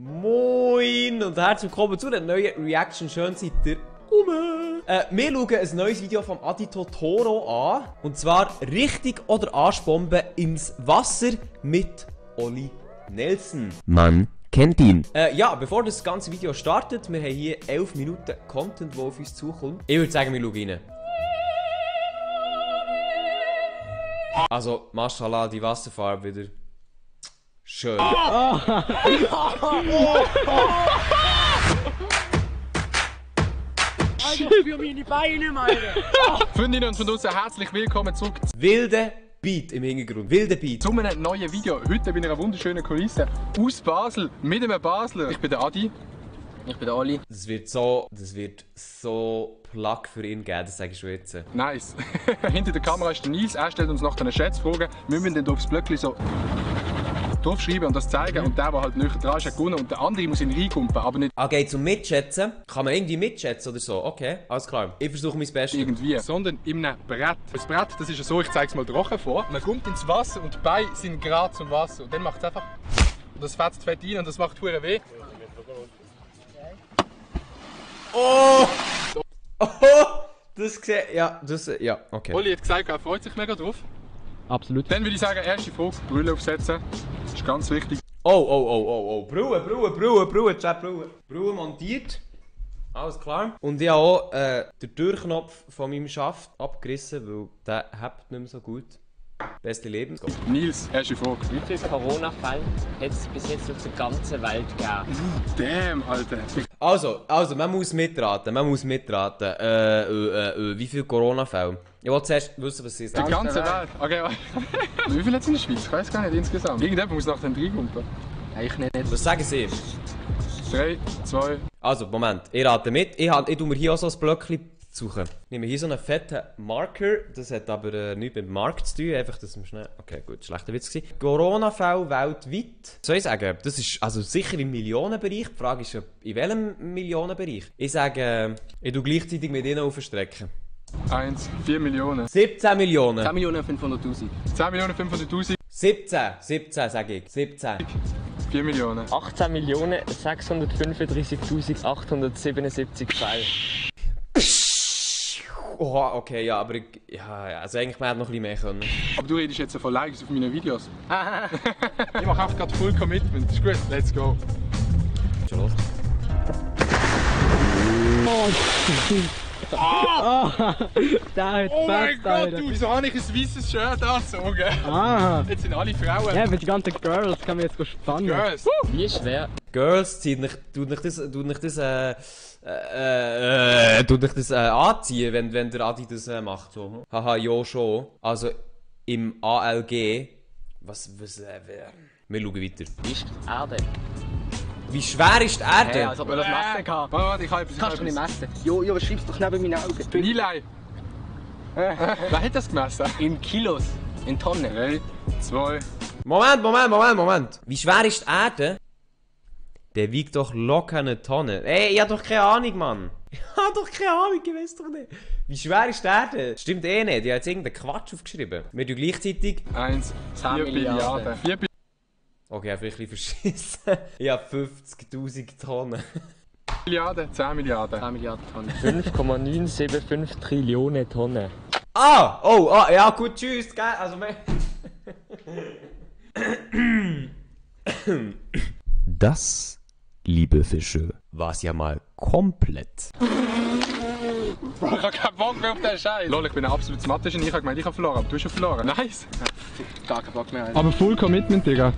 Moin und herzlich willkommen zu einer neuen Reaction. Schön seid ihr rum. Wir schauen ein neues Video von Adi Totoro an. Und zwar richtig oder Arschbombe ins Wasser mit Olli Nelson. Man kennt ihn. Ja, bevor das ganze Video startet, wir haben hier 11 Minuten Content, der auf uns zukommt. Ich würde sagen, wir schauen rein. Also, Mashallah, die Wasserfarbe wieder. Schön. Für meine Beine, meine! Freundinnen und von draussen, herzlich willkommen zurück Wilde Beat im Hintergrund. Wilde Beat. zu einem neuen Video. Heute bei einer wunderschönen Kulisse aus Basel, mit einem Basler. Ich bin der Adi. Ich bin der Oli. Das wird so Plug für ihn geben, das sage ich schon jetzt. Nice. Hinter der Kamera ist der Nils, er stellt uns nach den Schätzfragen. Wir müssen dann aufs Blöckchen so draufschreiben und das zeigen. Und der halt näher dran ist, hat gewonnen. Und der andere muss ihn reinkumpen, aber nicht Okay, zum Mitschätzen. Kann man irgendwie mitschätzen oder so? Okay, alles klar. Ich versuche mein Bestes. irgendwie, sondern in einem Brett. Das Brett, das ist so, ich zeige es mal trocken vor. Man kommt ins Wasser und die Beine sind gerade zum Wasser. Und dann macht es einfach, und das fetzt fett rein und das macht hure weh. Oh! Oh! Das gesehen. Ja, ja, okay. Oli hat gesagt, er freut sich mega drauf. Absolut. Dann würde ich sagen, erste Frage, Brille aufsetzen. Das ist ganz wichtig. Oh. Brille, Chat, Brille montiert. Alles klar. Und ich habe auch den Türknopf von meinem Schaft abgerissen, weil der hebt nicht mehr so gut. Beste Leben. Nils, erste Frage. Wie viele Corona-Fälle hat es bis jetzt auf der ganzen Welt gegeben? Damn, Alter. Also, man muss mitraten. Wie viele Corona-Fälle? Ich wollte zuerst wissen, was sie Die sagen. ganze Welt. Okay, warte. Wie viel hat es in der Schweiz? Ich weiß gar nicht insgesamt. Irgendjemand muss nach den 3 kumpen. Ich nicht. Was sagen sie? 3, 2. Also, Moment. Ich rate mit. Ich tue mir hier auch so ein Blöckchen suchen. Ich nehme hier so einen fetten Marker. Das hat aber nichts mit dem Markt zu tun. Einfach, dass wir schnell... Okay, gut. Schlechter Witz gewesen. Corona-Fälle weltweit. Soll ich sagen? Das ist also sicher im Millionenbereich. Die Frage ist, in welchem Millionenbereich? Ich sage, ich tue gleichzeitig mit ihnen aufstrecken. 1, 4 Millionen. 17 Millionen. 10.500.000. 10.500.000. 17 sage ich. 17. 4 Millionen. 18.635.877 Fälle. Oh, okay, ja, aber also eigentlich man hätte noch ein bisschen mehr können. Aber du redest jetzt von Likes auf meinen Videos. Ich mache einfach gerade Full Commitment. Ist gut, let's go. Schon los. Der hat Oh mein fett, Gott, Alter. du, wieso habe ich ein weißes Shirt angezogen? Ah. Jetzt sind alle Frauen. Ja, mit den ganzen Girls kann man jetzt spannen. Girls. Wie schwer Girls, tut nicht das anziehen, wenn der Adi das macht. So. Haha, ja schon. Also im ALG. Wir schauen weiter. ist die Erde? Wie schwer ist die Erde? Hey, als ob wir das messen kann. Warte, ich habe etwas. Kannst du nicht messen? Jo, was schreibst du doch neben meinen Augen? Nilay. Wer hat das gemessen? In Kilos. In Tonnen. 3, 2. Moment. Wie schwer ist die Erde? Der wiegt doch locker eine Tonne. Ey, ich hab doch keine Ahnung, Mann. Ich hab doch keine Ahnung, ich weiß doch nicht. Wie schwer ist die Erde? Stimmt eh nicht, ich hab jetzt irgendeinen Quatsch aufgeschrieben. Wir tun gleichzeitig... 1, 10 4 Milliarden. Milliarden. 4 Okay, ich hab vielleicht ein bisschen verschissen. Ich hab 50.000 Tonnen. Milliarden, 10 Milliarden. 10 Milliarden Tonnen. 5,975 Trillionen Tonnen. Ja gut, tschüss, gell? Also, Das, liebe Fische, war's ja mal komplett. Ich habe keinen Bock mehr auf den Scheiß. Lol, ich bin ein absolutes Mathe-Genie. Ich habe gemeint, ich habe verloren, aber du hast schon verloren. Nice. Gar keinen Bock mehr, Alter. Aber Full Commitment, Digga.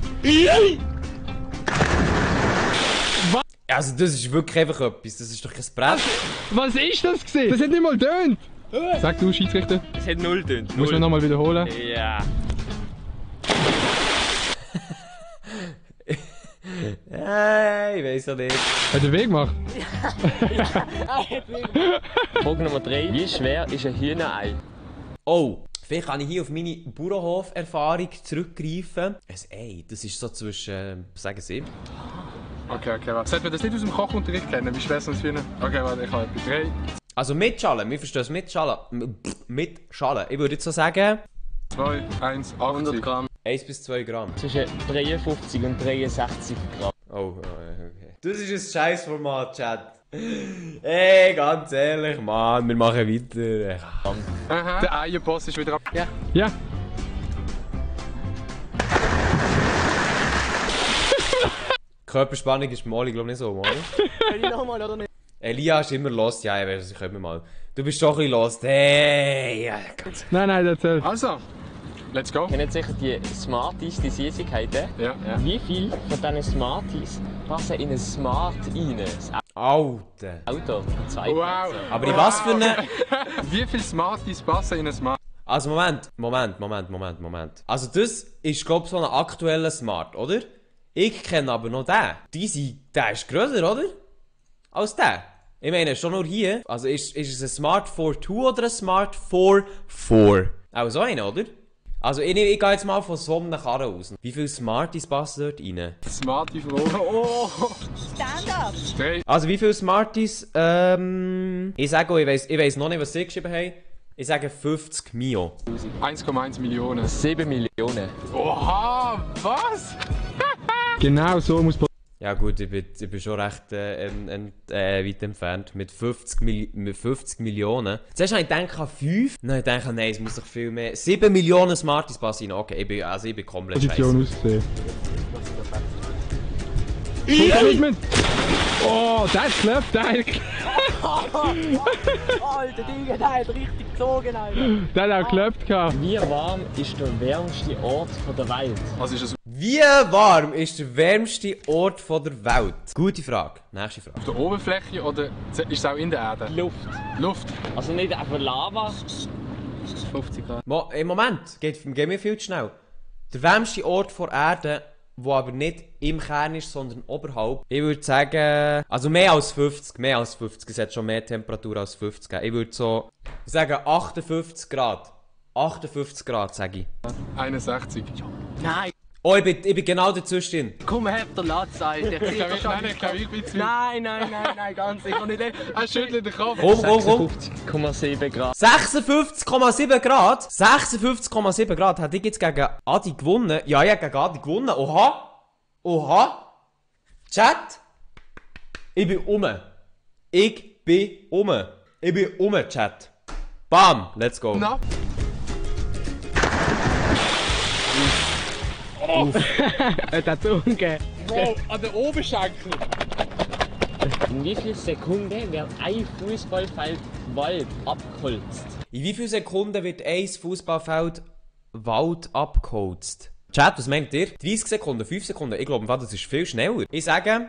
Also das ist wirklich einfach etwas, das ist doch kein Brett. Was ist das gesehen? Das hat nicht mal tönt. Sag du, Schiedsrichter. Es hat 0 tönt. Muss man nochmal wiederholen? Ja. Ich weiß ja nicht. Hat er weh gemacht? Frage Nummer 3. Wie schwer ist ein Hühnerei? Oh, vielleicht kann ich hier auf meine Bauernhof-Erfahrung zurückgreifen. Ein Ei, das ist so zwischen, sagen Sie? Okay, warte. Sollte man das nicht aus dem Kochunterricht kennen? Wie schwer ist das für einen? Okay, warte, ich habe etwas. 3, Also mit Schalen, wir verstehen es mit Schalen. Mit Schalen. Ich würde jetzt so sagen... 2, 1, 100 80. Gramm. 1 bis 2 Gramm. Zwischen 53 und 63 Gramm. Oh, okay. Das ist ein scheiß Format, Chat. Ey, ganz ehrlich, Mann, wir machen weiter. Aha. Der Eierboss ist wieder ab. Ja. Ja. Körperspannung ist Mali, glaube ich, nicht so, oder? Kann ich nochmal oder nicht? Elia ist immer lost. Ja, ich weiß, ich komme mal. Du bist doch ein bisschen lost. Hey, ja, ganz... Nein, erzähl. Also, let's go. Ihr kennt sicher die Smarties, die Süßigkeiten. Ja. Wie viel von diesen Smarties passen in ein Smart rein? Das Alter. Auto. 2 Wow. Plätze. Aber in was für eine... Wie viele Smarties passen in ein Smart? Also Moment. Also das ist, glaube ich, so ein aktueller Smart, oder? Ich kenne aber noch den. Der ist grösser, oder? Als der. Ich meine, schon nur hier. Also ist es ein Smart 4.2 oder ein Smart 4.4? Auch so einer, oder? Also ich gehe jetzt mal von so einem Karren aus. Wie viele Smarties passen dort rein? Smarties Frage. Oh! Stand-up! Drei. Also wie viele Smarties? Ich sage auch, ich weiss noch nicht, was sie geschrieben haben. Ich sage 50 Mio. 1,1 Millionen. 7 Millionen. Oha! Was? Genau so muss Ja gut, ich bin schon recht weit entfernt. Mit 50 Millionen. Zuerst habe ich gedacht, 5. Dann habe ich gedacht, nein, es muss doch viel mehr. 7 Millionen Smarties passen rein. Okay, ich bin komplett Position scheiße. aussehen. Commitment! Oh, der hat geklappt, der hat Alter, Digga, der hat richtig gezogen, Alter. Der hat auch geklappt gehabt. Wie warm ist der wärmste Ort der Welt? Also ist es Wie warm ist der wärmste Ort der Welt? Gute Frage. Nächste Frage. auf der Oberfläche oder ist es auch in der Erde? Luft. Luft. Also nicht einfach Lava. 50 Grad. Im Moment, geht mir viel zu schnell. Der wärmste Ort der Erde, wo aber nicht im Kern ist, sondern oberhalb. Ich würde sagen, also mehr als 50. Es hat schon mehr Temperatur als 50 gegeben. Ich würde so sagen 58 Grad. 58 Grad, sage ich. 61. Nein, Oh, ich bin genau dazwischen. komm, hab den Latz, Alter. Der sieht doch schon Ich glaube, ich bin zu. Nein, ganz sicher nicht. Er schüttelt den Kopf. Komm. 56,7 Grad. 56,7 Grad? 56,7 Grad. Hätte ich jetzt gegen Adi gewonnen? Ja, ich habe gegen Adi gewonnen. Oha. Chat. Ich bin Chat. Bam. Let's go. Na? Er hat so umgegeben. Wow, an der Oberschenkel. In wie vielen Sekunden wird ein Fußballfeld Wald abgeholzt? In wie vielen Sekunden wird ein Fußballfeld Wald abgeholzt? Chat, was meint ihr? 30 Sekunden, 5 Sekunden? Ich glaube, das ist viel schneller. Ich sage,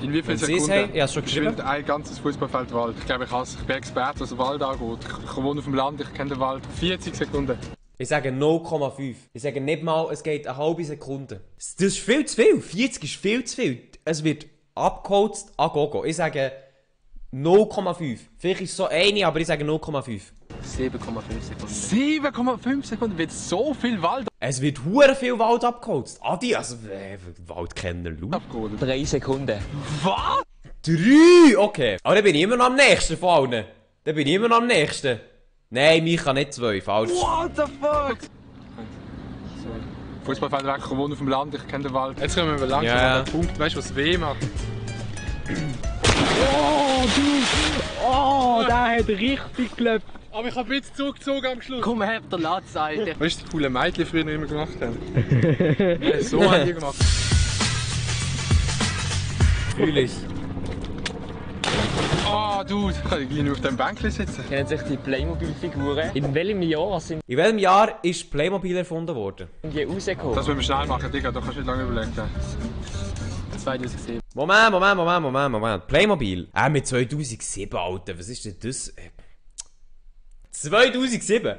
In wie vielen Wenn Sie es Sekunden haben, ich habe es schon geschrieben. schwimmt ein ganzes Fußballfeld Wald? Ich glaube, ich bin Experte, was den Wald angeht. Ich wohne auf dem Land, ich kenne den Wald. 40 Sekunden. ich sage 0,5. Ich sage nicht mal, es geht eine halbe Sekunde. Das ist viel zu viel. 40 ist viel zu viel. Es wird abgeholzt an Gogo. Ich sage 0,5. Vielleicht ist es so eine, aber ich sage 0,5. 7,5 Sekunden. 7,5 Sekunden wird so viel Wald Es wird hure viel Wald abgeholzt. Adi, also Waldkenner, Lu. abgeholt. 3 Sekunden. 3! Okay. Aber dann bin ich immer noch am nächsten von allen. Nein, mich kann nicht 2. Falsch. What the fuck? Fußballfeld weg, ich wohne auf dem Land, ich kenne den Wald. Jetzt kommen wir langsam Ja. an den Punkt, weißt du, was weh macht? Oh, der hat richtig geklappt. Aber ich habe jetzt zugezogen am Schluss. Komm, hab den Latz, Alter. Weißt du, die coolen Mädchen früher immer gemacht haben? So haben die gemacht. Fühl ich. Oh, Dude, ich kann gleich nur auf dem Bänkchen sitzen. Kennen sich die Playmobil-Figuren? In welchem Jahr sind In welchem Jahr ist Playmobil erfunden worden? die rausgekommen? Das müssen wir schnell machen, Digga, da kannst du nicht lange überlegen. 2007. Moment. Playmobil. Mit 2007, Alter. Was ist denn das? 2007.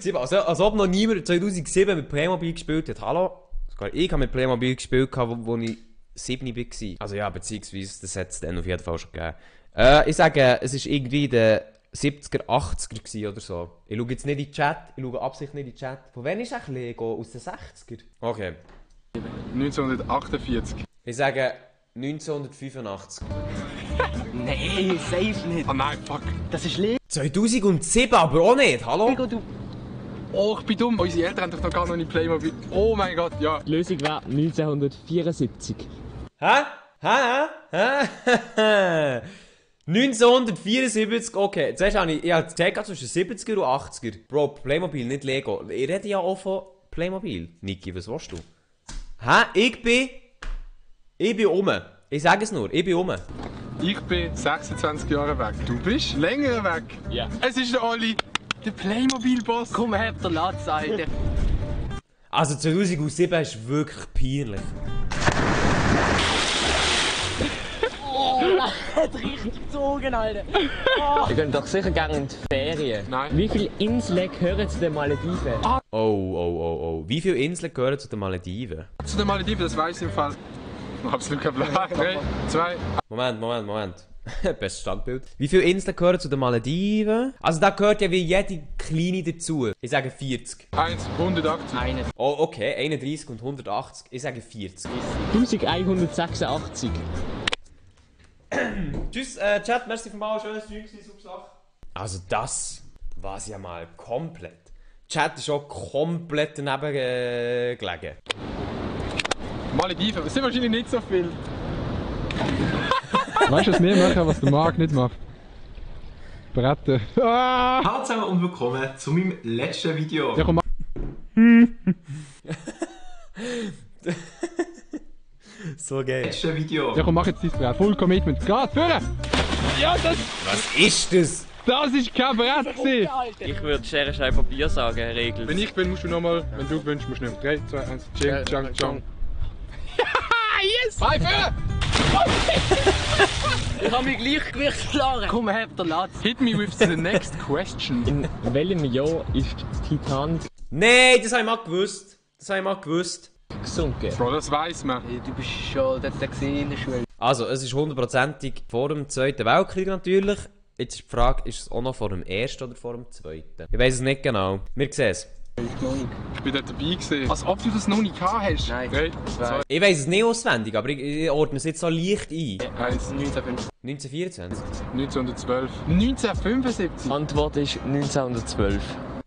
Als ob noch niemand 2007 mit Playmobil gespielt hat. Hallo? Sogar ich habe mit Playmobil gespielt, wo ich 7 war. Also ja, beziehungsweise, das hat es dann auf jeden Fall schon gegeben. Ich sage, es war irgendwie in den 70er, 80er gewesen oder so. Ich schaue jetzt nicht in den Chat. Ich schaue absichtlich nicht in den Chat. Von wann ist eigentlich Lego? Aus den 60er? Okay. 1948. Ich sage 1985. Nein, safe nicht. Ah nein, fuck. Das ist Lego, 2007 aber auch nicht, hallo? du. Oh, ich bin dumm. Unsere Eltern haben doch noch gar noch nicht Playmobil. Oh mein Gott, ja. Die Lösung wäre 1974. Hä? Hä? 1974, okay. Zuerst habe ich gesagt, zwischen 70er und 80er. Bro, Playmobil, nicht Lego. Ich rede ja auch von Playmobil. Niki, was willst du? Hä? Ich bin um. Ich sage es nur, ich bin um. Ich bin 26 Jahre weg. Du bist länger weg. Ja. Es ist der Oli, der Playmobil-Boss. Komm, habt ihr Latz, Alter. Also 2007 ist wirklich peinlich. Hat richtig gezogen, Alter. Wir gehen doch sicher gerne in die Ferien. Nein. Wie viele Inseln gehören zu den Malediven? Oh. Wie viele Inseln gehören zu den Malediven? Zu den Malediven, das weiß ich im Fall. Absolut kein Plan. 3, 2, Moment. Bestes Standbild. Wie viele Inseln gehören zu den Malediven? Also da gehört ja wie jede kleine dazu. Ich sage 40. 1, 180. Eine. Oh, okay. 31 und 180. Ich sage 40. 1186. Tschüss, Chat. Merci für mal. Schönes Stream gewesen, super Sache. Also das war's ja mal komplett. Chat ist auch komplett daneben gelegen. Malediven, das sind wahrscheinlich nicht so viel. Weißt du, was wir machen, was der Marc nicht macht? Bretten. Ah! Hallo zusammen und willkommen zu meinem letzten Video. Ja, komm, So geil. Letzte Video. ja, komm, mach jetzt dein Brett. Full Commitment. Geht, führen! Ja, Was ist das? das ist kein Brett gewesen. Ich würde Schere, Stein, Papier sagen, Regel. Wenn ich bin, musst du nochmal. Wenn du gewinnst, musst du nicht. 3, 2, 1. Ching, chang, chang. Yes! Bei führen! Ich habe mein Gleichgewicht verloren. Komm, habt ihr Latz. Hit me with the next question. In welchem Jahr ist Titanic Nein, das habe ich mal gewusst. gesunken? Bro, das weiss man. Du bist schon dort gesehen in der Schule. Also, es ist 100%ig vor dem Zweiten Weltkrieg natürlich. Jetzt ist die Frage, ist es auch noch vor dem Ersten oder vor dem Zweiten? Ich weiß es nicht genau. Wir sehen es. Ich bin dort dabei gewesen. Als ob du das noch nicht gehabt hast. Nein. 3, 2, Ich weiß es nicht auswendig, aber ich ordne es jetzt so leicht ein. 1. 1950. 1924? 1912. 1975. Antwort ist 1912.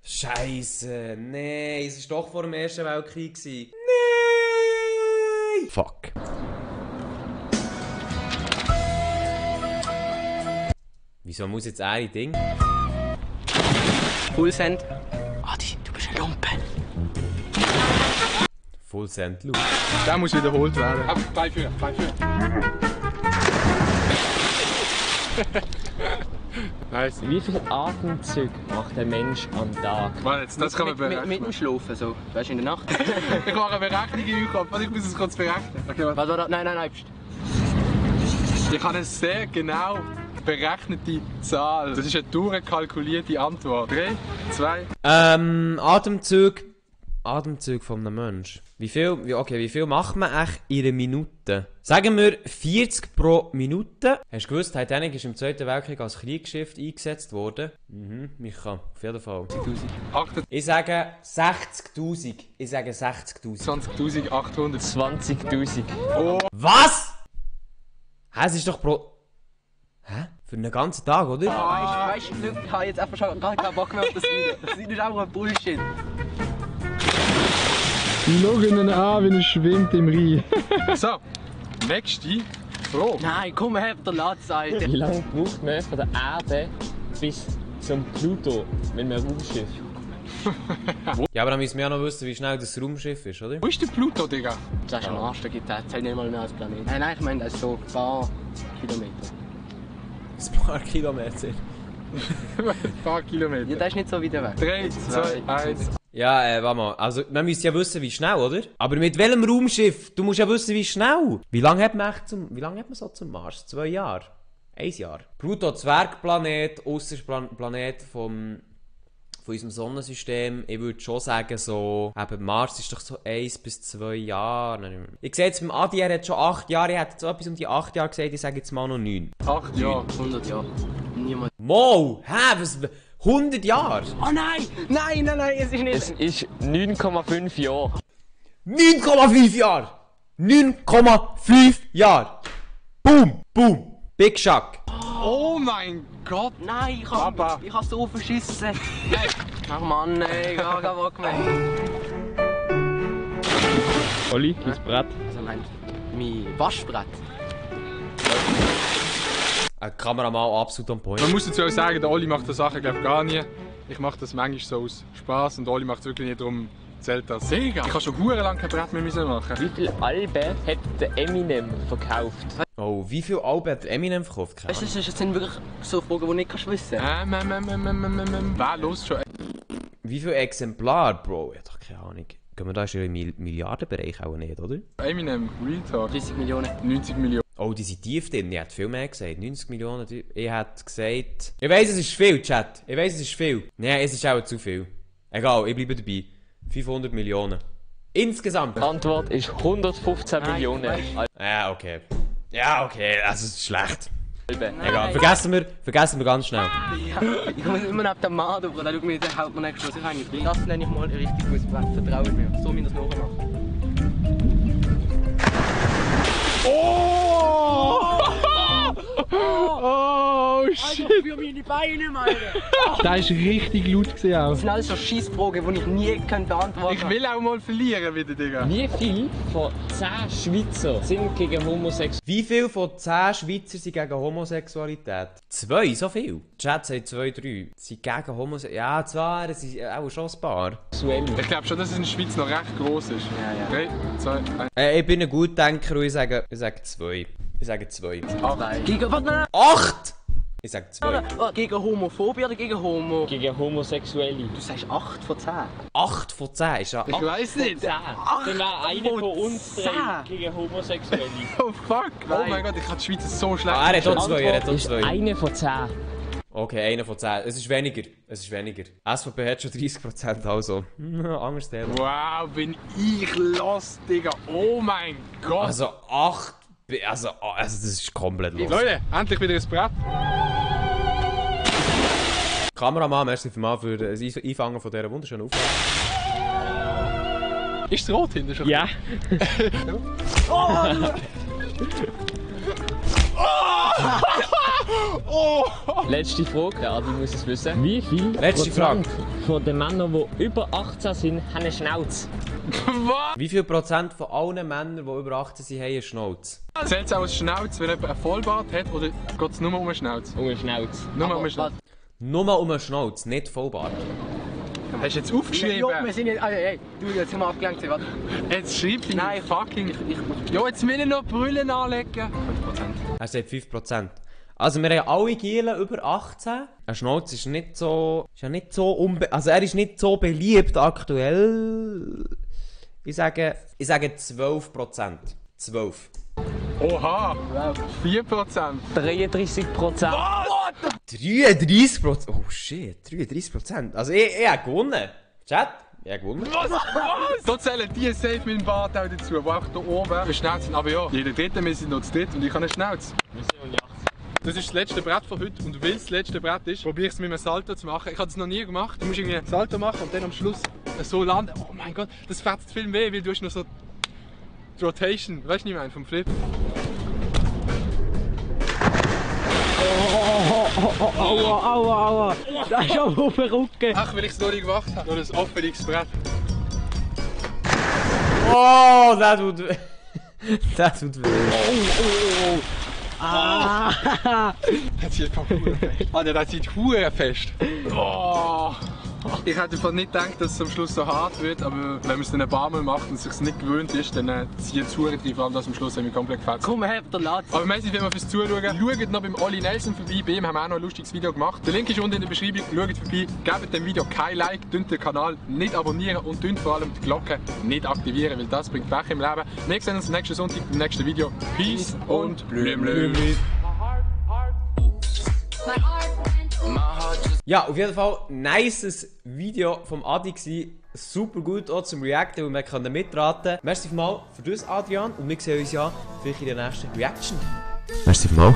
Scheiße, nein, es war doch vor dem Ersten Weltkrieg. Nein! Fuck. Wieso muss jetzt eine Ding? Full Send. Adi, du bist ein Lumpen. Full Send Loop. Der muss wiederholt werden. Beiführen. Nice. Wie viele Atemzüge macht ein Mensch am Tag? Warte, jetzt, das kann man Mit berechnen. dem Schlafen, so. Weißt du, in der Nacht. Ich mache eine Berechnung in meinem Kopf. Warte, ich muss es kurz berechnen. Okay, warte. Was war das? Nein. Pst. Ich habe eine sehr genau berechnete Zahl. Das ist eine durchkalkulierte Antwort. 3, 2, Atemzug von einem Menschen. Wie viel macht man echt in einer Minute? Sagen wir 40 pro Minute. Hast du gewusst, Titanic ist im Zweiten Weltkrieg als Kriegsschiff eingesetzt worden? Micha, auf jeden Fall. 28.800. Ich sage 60'000. Ich sage 60'000. 20.000. Was? Hä, es ist doch pro... Hä? Für einen ganzen Tag, oder? Weißt du, Glück, ich habe jetzt einfach schon gar keinen Bock mehr auf das Video. Das Video ist einfach ein Bullshit. Schau ihn an, wie er schwimmt im Rhein. So, nächste Frage. Nein, komm, habt ihr Latz, Alter. Wie lange braucht man von der Erde bis zum Pluto, wenn man ein Raumschiff? Ja, aber dann müssen wir ja noch wissen, wie schnell das Raumschiff ist, oder? Wo ist der Pluto, Digga? Das ist ein Arsch, der gibt es nicht mal mehr als Planet. Nein, ich meine, das ist so ein paar Kilometer. Ein paar Kilometer. Ein paar Kilometer. Ja, das ist nicht so weit weg. 3, 2, 1. Ja, warte mal. Also, man müsste ja wissen, wie schnell, oder? Aber mit welchem Raumschiff? Du musst ja wissen, wie schnell. Wie lange hat man so zum Mars? 2 Jahre? 1 Jahr? Pluto, Zwergplanet, äußerst Planet von unserem Sonnensystem. Ich würde schon sagen, so, eben Mars ist doch so 1 bis 2 Jahre. Ich sehe jetzt beim Adi, er hat schon 8 Jahre, er hat jetzt etwas um die 8 Jahre gesagt, ich sage jetzt mal noch 9. 8 Jahre. 100 Jahre. Niemand. Mo! Hä? Was? 100 Jahre? Oh nein! Nein, es ist nicht. Es ist 9,5 Jahre. 9,5 Jahre! 9,5 Jahre! Boom! Boom! Big Shock! Oh mein Gott! Nein, Papa. ich hab so verschissen. Ach Mann, ey, ich hab Bock mehr. Olli, dein Brett. Also nein. Mein Waschbrett. Ein Kameramann absolut on point. Man muss dazu auch sagen, der Oli macht die Sachen glaube gar nie. Ich mache das manchmal so aus Spaß und Oli macht es wirklich nicht, darum zählt das. Sega! Ich habe schon lange kein Brett mehr machen. Wie viele Alben hat der Eminem verkauft? Oh, wie viel Alben hat Eminem verkauft? Weißt du, das sind wirklich so Fragen, die du nicht wissen kannst. Wer los schon? Wie viele Exemplare, Bro? Ich habe doch keine Ahnung. Gehen wir da schon im Milliardenbereich auch nicht, oder? Eminem, Real Talk. 30 Millionen. 90 Millionen. Oh, die sind tief drin. Ich hätte viel mehr gesagt. 90 Millionen. Ich hätte gesagt... Ich weiss, es ist viel, Chat. Ich weiss, es ist viel. Nein, es ist auch zu viel. Egal, ich bleibe dabei. 500 Millionen. Insgesamt. Die Antwort ist 115 Millionen Ja, okay. Ja, okay. Also, es ist schlecht. Alben. Egal, vergessen wir ganz schnell. Ja, ich muss immer neben dem Mann, aber dann schau mir den haut man nicht, was ich eigentlich bringe. Das nenne ich mal ein richtig gutes Brett. Vertraut mir. So wie das nachher macht. Oh shit! Alter, für meine Beine, Alter! Das war richtig laut auch. Das sind alles so Scheissfragen, die ich nie beantworten kann. Ich will auch mal verlieren wieder, Digga. Wie viele von 10 Schweizer sind gegen Homosexualität? Wie viele von 10 Schweizer sind gegen Homosexualität? 2, so viel? Chat sagt 2, 3. Sind gegen Homosexualität? Ja, zwar, es ist auch schon ein paar. Ich glaube schon, dass es in der Schweiz noch recht gross ist. Ja. 3, 2, 1. Ich bin ein Gutdenker und ich sage 2. Ich sage 2. Gegen was? 8! Ich sage 2. Gegen Homophobie oder gegen Homo? Gegen Homosexuelle. Du sagst 8 von 10. 8 von 10 ist ja... Ich weiß nicht. 10. Dann wäre einer von uns 10. drei gegen Homosexuelle. Oh fuck. Oh mein Gott, ich kann die Schweiz so schlecht. Er hat auch Die 2, er hat auch Antwort ist 2. einer von 10. Okay, einer von 10. Es ist weniger. Es ist weniger. SVP hat schon 30%, also. Anders Thema. Wow, bin ich los, Digga. Oh mein Gott. Also 8... Also das ist komplett los. Leute, endlich wieder ein Brett. Kameramann, merci vielmals für das Einfangen von dieser wunderschönen Aufnahme. Ist es rot hinten schon? Ja. Letzte Frage, der Adi muss es wissen. Wie viel Letzte Prozent von den Männern, die über 18 sind, haben eine Schnauze? Was? Wie viel Prozent von allen Männern, die über 18 sind, haben eine Schnauze? Zählt es auch als Schnauz, wenn jemand einen Vollbart hat, oder geht es nur um einen Schnauz? Um eine Schnauze. Nur um einen Schnauz. Nur um eine Schnauze, nicht Vollbart. Hast du jetzt aufgeschrieben? Ja, wir sind nicht... Hey, du, jetzt haben wir abgelenkt. Warte. Jetzt schreib ich Nein, fucking... Ja, jetzt will ich noch Brüllen anlegen. 5%. Er sagt 5%. Also wir haben alle Gielen über 18. Ein Schnauze ist nicht so... Also er ist nicht so beliebt aktuell. Ich sage 12%. 12. Oha! 4%. 33%. 33%? Oh shit, 33%. Also ich habe gewonnen. Chat, ich habe gewonnen. Da zählen die safe mit dem Bart auch dazu, die auch hier oben verschnauzt sind. Aber ja, jeder Dritte, wir sind noch zu dritt und ich habe eine Schnauze. Wir sind um die 18. Das ist das letzte Brett von heute und weil es das letzte Brett ist, probiere ich es mit einem Salto zu machen. Ich habe das noch nie gemacht. Du musst irgendwie einen Salto machen und dann am Schluss so landen. Oh mein Gott, das fetzt viel weh, weil du hast noch so die Rotation, weißt du nicht mehr, vom Flip. Aua. Das ist auch auf den Rücken. Ach, weil ich es noch nie gemacht habe. Nur das offene Brett. Oh, das tut weh. Das tut weh. Das zieht hure fest. Alter, das zieht hure fest. Oh. Ich hätte einfach nicht gedacht, dass es am Schluss so hart wird, aber wenn man es dann ein paar Mal macht und es sich nicht gewöhnt ist, dann zieht es hure drin, vor allem das am Schluss haben wir komplett gefetzt. Komm her, der Latz. Aber merci vielmals fürs Zuschauen. Schaut noch beim Olli Nelson vorbei, bei ihm haben wir auch noch ein lustiges Video gemacht. Der Link ist unten in der Beschreibung, schaut vorbei, gebt dem Video kein Like, dünnt den Kanal nicht abonnieren und dünnt vor allem die Glocke nicht aktivieren, weil das bringt Pech im Leben. Wir sehen uns nächsten Sonntag im nächsten Video. Peace und Blümlüm. Ja, auf jeden Fall nices Video vom Adi gsi. Super gut auch zum Reacten und wir können mitraten. Merci vielmals für das, Adrian, und wir sehen uns ja vielleicht in der nächsten Reaction. Merci vielmals.